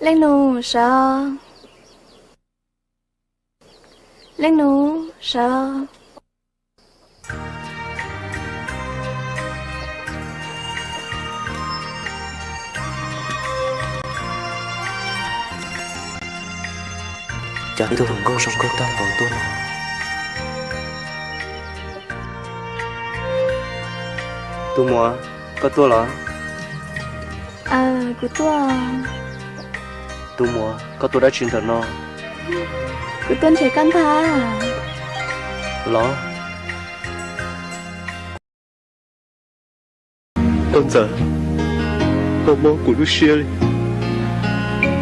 Leej nus sawv. Leej nus sawv. Cas tus hluas nkauj zoo nkauj tag npaum tuaj no? Tus muam, koj tuaj los? Aw, kuv tuaj. Tus muam, koj tuaj dab tsi ntawm no? Kuv tuaj nrhiav koj ntag. Los. Nkauj Ntxawm, koj mob kuv lub siab li,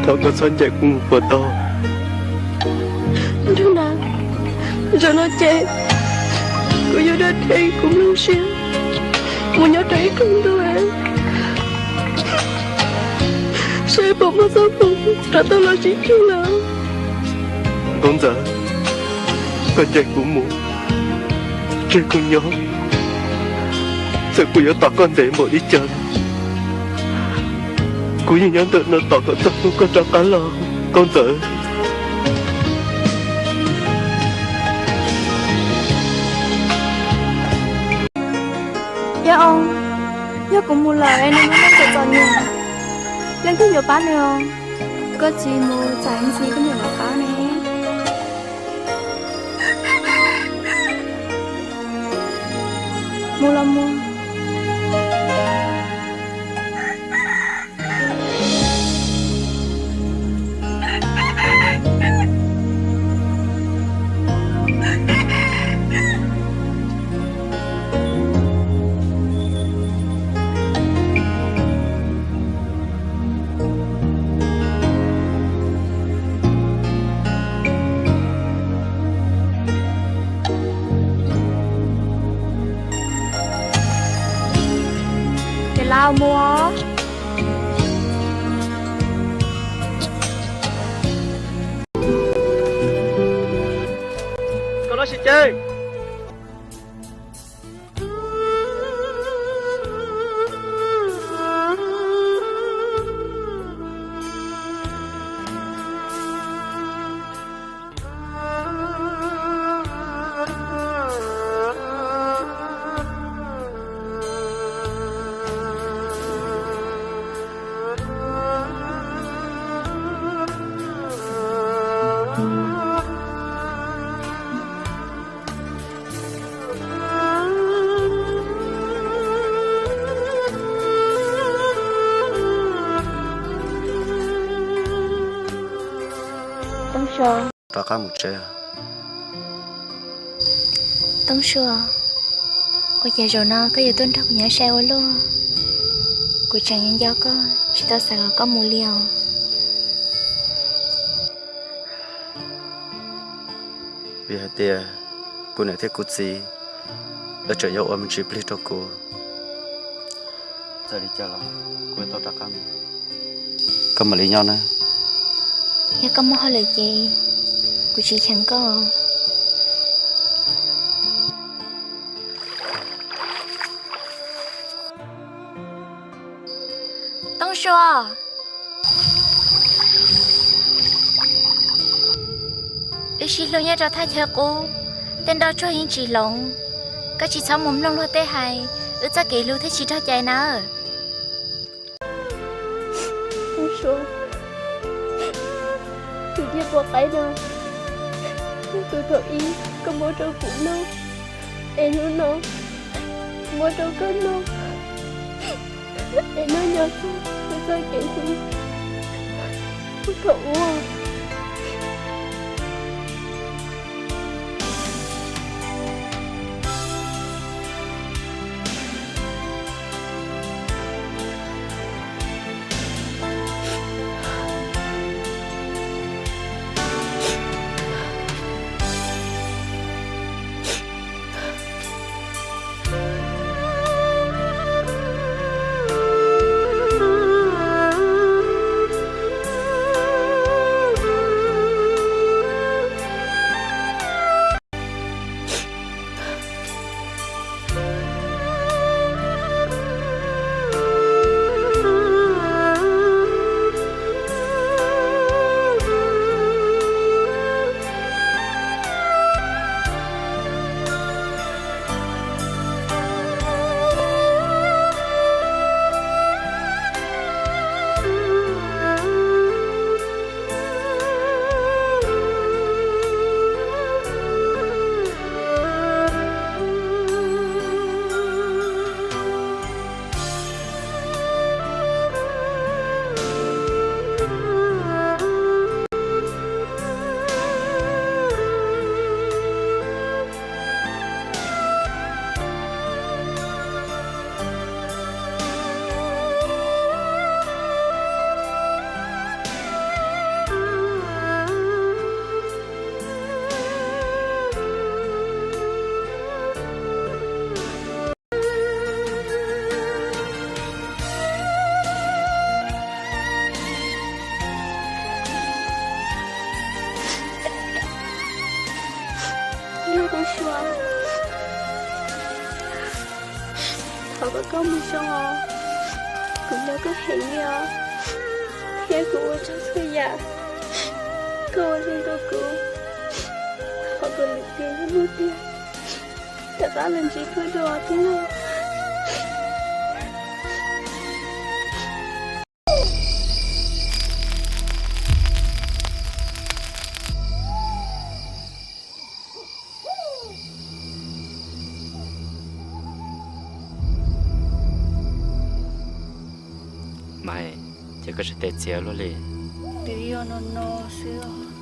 thov koj txhob ncaim kuv mus puas tau. Nraug Nab, zaum no ces kuv yuav dab tsi kuv nplooj siab mus nyob rau ib koog ntuj, saib puas muaj txoj hmoo rov tau los sib ceg lawm. Nkauj Ntxawm, koj ncaim kuv mus, tseg kuv nyob, txawm kuv yuav tos koj ntev npaum li cas los kuv yeej nyob ntawm no tos kom txog hnub koj rov qab los, Nkauj Ntxawm. Yog, yog kuv mus lawm es nws muaj neej txom txom nyem, leej twg yuav pab nws os? Koj txiv mus txais ntxhi koj niam lawv qab ne. Mus los mus. Ces lau mus. Koj no sim ces. Tooj Sua. Rov qab mus tsev. Tooj Sua, ua cas zaum no koj yuav tuaj nrog kuv nyob sai ua luaj? Kuv tseem nco koj, tsis tau xav kom koj mus li os. Vim hais tias kuv niam thiab kuv txiv lawv tseem yuav ua me ntsis plig rau kuv. Txawm li cas los kuv yuav tau rov qab mus. Koj mam li nyob na. Yog koj muaj hauj lwm ces kuv tsis cheem koj. Tooj Sua, wb sib hlub nyob rau thaj chaw qub, tej nroj tsuag yeej tsis hloov. Koj tsis txhob mus mloog luag tej hais, wb txoj kev hlub thiaj tsis raug cai nawb. Tooj Sua, tus nyiaj pua qaib no, tus thaum ub koj muab rau kuv noj, es hnub no muab rau koj noj, es noj nyob txog kuv txoj kev hlub thaum ub. Sua, thov kom koj mus zoo os, kuv nco koj heev li os, thiab kuv ua tsaug txhua yam koj ua zoo rau kuv. Thov kom lwm tiam yog muaj tiag, rov qab los ntsib koj dua thiab lauj. Maiv, ces koj tsis teb txiav luaj li. Twb yog no no xwb.